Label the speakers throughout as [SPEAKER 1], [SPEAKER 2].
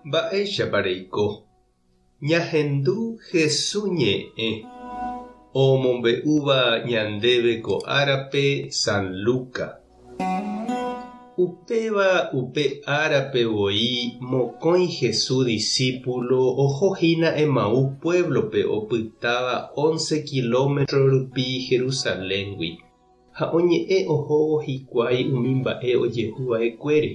[SPEAKER 1] Mba'éichapa reiko? Ñahendu Hesu ñe'ẽ omombe'úva ñandéve ko árape San Luca. Upéva upe árape voi mokõi Hesu disípulo oho hína Emaús puévlope opytáva once kilómetro rupi Jerusaléngui. Ha oñe'ẽ ohóvo hikuái umi mba'e ojehu va'ekuére.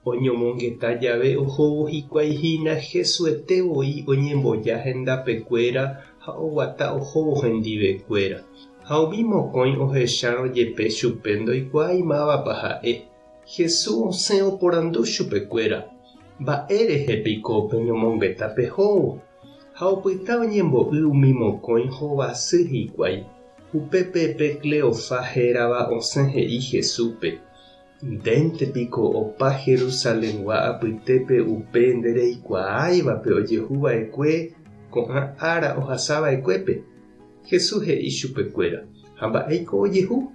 [SPEAKER 1] Oñomongeta jave ohóvo hikuái hína Jesuete voi oñemboja hendapekuéra ha oguata ohóvo hendivekuéra. Ha umi mokõi ohechárõ jepe chupe ndoikuaái mávapa ha'e. Jesús osẽ oporandu chupekuéra, Mba'e rehe piko peñomongeta pehóvo? Ha opyta oñembo'y umi mokõi hovasy hikuái. Upépe pe Cleofá hérava osẽ he'i Jesúspe, Ndénte piko opa Jerusalengua apytépe upe ndereikuaáivape ojehu va'ekue ko'ã ára ohasa va'ekuépe? Jesús he'i chupekuéra, Ha mba'éiko ojehu?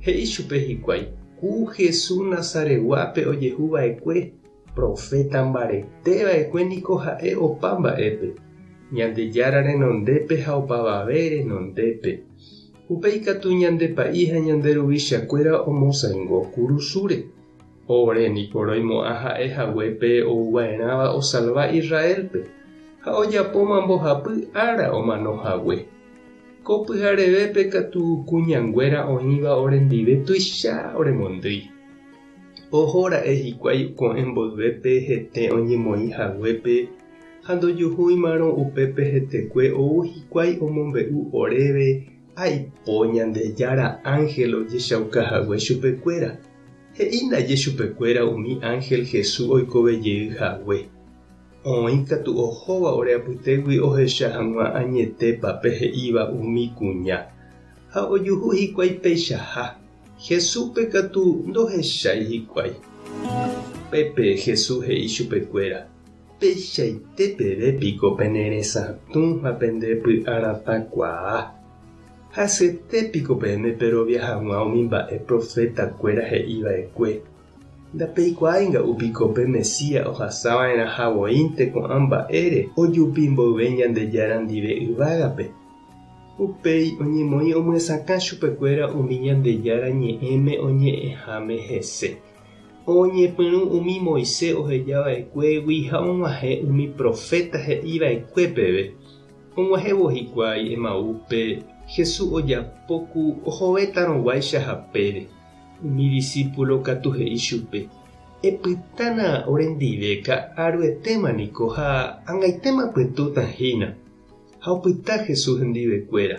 [SPEAKER 1] He'i chupe hikuái, Ku Jesús Nazaretguápe ojehu va'ekue. Proféta mbarete va'ekue niko ha'e opa mba'épe, Ñandejára renondépe ha opavave renondépe. Upéi katu ñande pa'i ha ñande ruvichakuéra omosãingo kurusúre. Ore niko roimo'ã ha'e hague pe ouva'erãva osalva Israélpe, ha ojapóma mbohapy ára omano hague. Ko pyharevépe katu kuñanguéra oĩva orendive tuicha oremondýi. Oho ra'e hikuái ko'ẽ mboyvépe hete oñemoĩ haguépe ha ndojuhúimarõ upépe hetekue ou hikuái omombe'u oréve aipo Ñandejára ánhel ojechauka hague chupekuéra. He'i ndaje chupekuéra umi ánhel Jesús oikove jey hague. Oĩ katu ohóva ore apytégui ohecha hag̃ua añetépa pe he'íva umi kuña. Ha ojuhu hikuái peichaha. Jesúspe katu ndohechái hikuái. Upépe Jesús he'i chupekuéra, Peichaite peve piko pene resatũ ha pende py'aratãkuaa? Hasyete piko peẽme perovia hag̃ua umi mba'e profetakuéra he'i va'ekue? Ndapeikuaái nga'u piko pe Mesías ohasa va'erãha voínte ko'ã mba'ére ojupi mboyve Ñandejára ndive yvágape? Upéi oñemoĩ omyesakã chupekuéra umi Ñandejára Ñe'ẽme oñe'ẽháme hese. Oñepyrũ umi Moisés oheja va'ekuégui ha og̃uahẽ umi proféta he'i va'ekue peve. Og̃uahẽvo hikuái Emaúspe, Jesús ojapo ku ohovétarõguáicha hapére. Umi disípulo katu he'i chupe, Epytána orendive ka'aruetéma niko ha ag̃aitéma pytũta hína. Ha opyta Jesús hendivekuéra.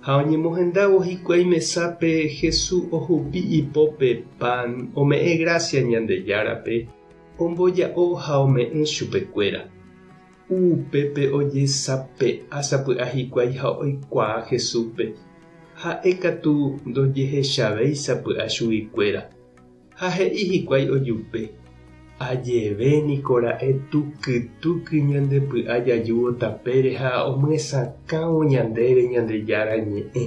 [SPEAKER 1] Ha oñemohendávo hikuái mesápe, Jesús ohupi ipópe pan, ome'ẽ grásia Ñandejárape, omboja'o ha ome'ẽ chupekuéra. Upépe ojesape'a sapy'a hikuái ha oikuaa Jesúspe. Ha'e katu ndojehechavéi sapy'a chuguikuéra. Ha he'i hikuái ojupe, Ajeve niko ra'e tuky tuky ñande py'a jajúvo tapére ha omyesakãvo ñandéve Ñandejára Ñe'ẽ.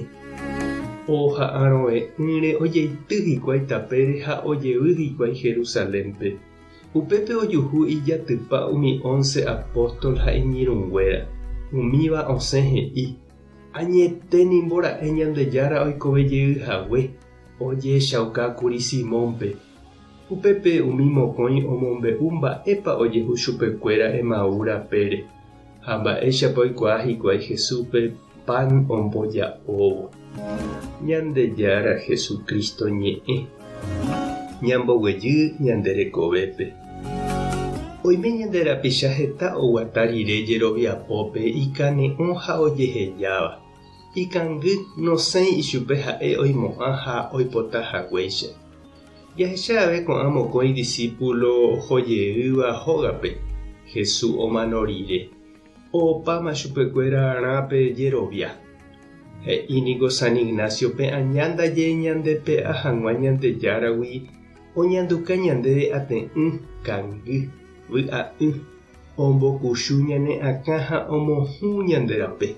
[SPEAKER 1] Oha'arõve'ỹre ojeity hikuái tapére ha ojevy hikuái Jerusalénpe. Upépe ojuhu ijatypa umi once apóstol ha iñirũnguéra. Umíva osẽ he'i, Añete nimbo ra'e Ñandejára oikove jey hague. Ojehechauka kuri Simónpe. Upépe umi mokõi omombe'u mba'épa ojehu chupekuéra Emaú rapére, ha mba'éichapa oikuaa hikuái Jesúspe pan omboja'óvo. Ñandejára Jesucristo ñe'ẽ. Ñamboguejy ñande rekovépe. Oime ñande rapicha heta oguata rire jeroviapópe ikane'õ ha ojehejáva. Ikangy nosẽi ichupe ha'e oimo'ã ha oipota haguéicha. Jahecha ave ko'ã mokõi disípulo oho jeýva hógape, Jesús omano rire. Opáma chupekuéra arã pe jerovia. He'i niko San Ignacio pe aña ndaje ñandepe'a hag̃ua Ñandejáragui oñanduka ñandéve ate'ỹ, kangy, vy'a'ỹ, ombokuchu ñane akã ha omohũ ñande rape.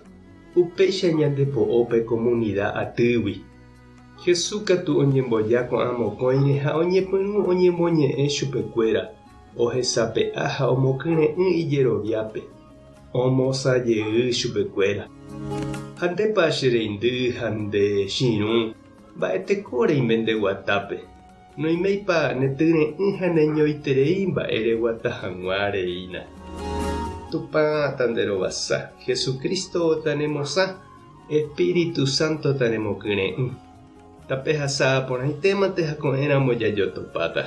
[SPEAKER 1] Upéicha ñande po'o pe komunida atýgui. Jesús katu oñemboja ko'ã mokõire ha oñepyrũ oñemoñe'ẽ chupekuéra. Ohesape'a ha omokyre'ỹ ijeroviápe, omosã jey chupekuéra. Ha ndépa che reindy ha nde che irũ, mba'eteko reime nde guatápe? Noiméipa ne tyre'ỹ ha neñoiterei mba'e reguata hag̃ua reína? Tupã tanderovasa, Jesucristo tanemosã, Espíritu Santo tanemokyre'ỹ. Tapehasa porãitémante ha ko'ẽramo jajotopáta.